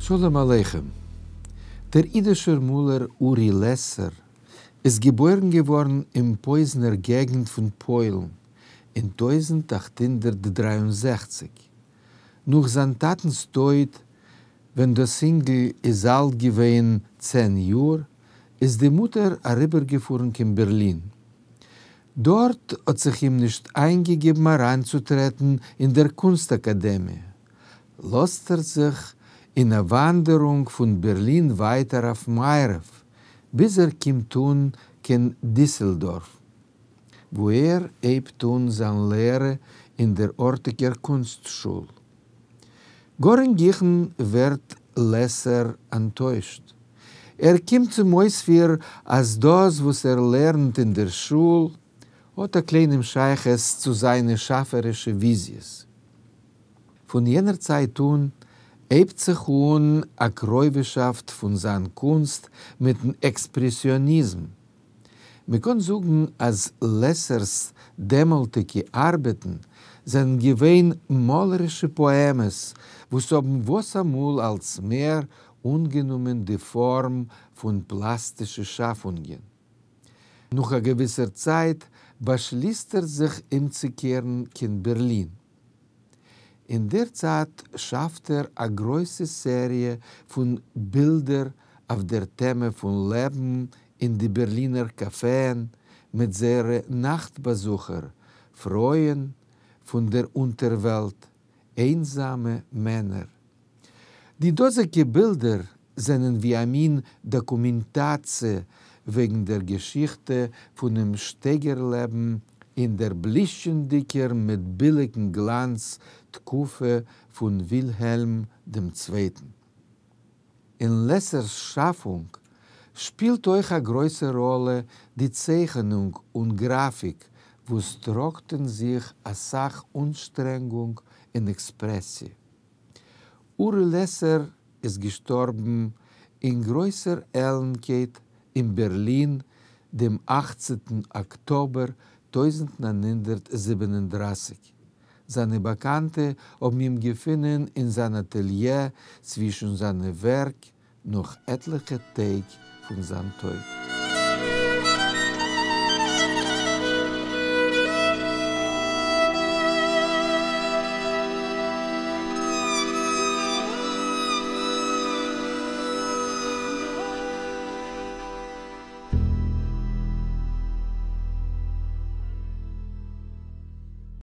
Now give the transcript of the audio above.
שלום עליכם. דער אידישער מאלער אורי לעסער איז געבוירן געווארן אין פויזנער געגנט פון פוילן אין 1863. נאך זיין טאטנ'ס טויט, ווען דאס אינגל איז אלט געווען 10 יאר, איז די מוטער אריבערגעפארן קיין בערלין. דארט האט זיך אים נישט איינגעגעבן אריינצוטרעטן אין דער קונסט אקאדעמיע. לאזט ער זיך אין א וואנדערונג פון בערלין ווייטער אויף מערב, ביז ער קומט אן קיין דיסלדארף, וואו ער הייבט אן זיין לערע אין דער ארטיגער קונסט-שול. גאר אין גיכן ווערט לעסער אנטוישט. ער קומט צום אויספיר אז דאס וואס ער לערנט אין דער שול האט א קליינעם שייכות צו זיינע שאפערישע וויזיעס. פון יענער צייט אן הייבט זיך אן א קרובהשאפט פון זיין קונסט מיטן עקספרעסיאניזם. מ'קען זאגן אז לעסער'ס דעמאלטיגע ארבעטן זענען געווען מאלערישע פאעמעס וואס האבן וואס אמאל אלץ מער אנגענומען די פארם פון פלאסטישע שאפונגען. נאך א געוויסער צייט באשליסט ער זיך אומצוקערן קיין בערלין. אין דער צייט שאפט ער א גרויסע סעריע פון בילדער אויף דער טעמע פון לעבן אין די בערלינער קאפעען מיט זייערע נאכט-באזוכער, פרויען פון דער אונטערוועלט, איינזאמע מענער. די דאזיגע בילדער זענען ווי א מין דאקומענטאציע וועגן דער געשיכטע פונעם שטייגער-לעבן אין דער בלישטשענדיקער מיט ביליקן גלאנץ תקופה פון ווילהעלם דעם צווייטן. אין לעסערס שאפונג שפילט אויך א גרויסע ראלע די צייכענונג און גראפיק, וואס טראגט אין זיך א סך אנשטרענגונג און עקספרעסיע. אורי לעסער איז געשטארבן אין גרויסער עלנטקייט אין בערלין דעם 18טן אקטאבער 1937. זיינע באקאנטע האבן אים געפונען אין זיין אטעליע צווישן זיינע ווערק נאך עטליכע טעג פון זיין טויט.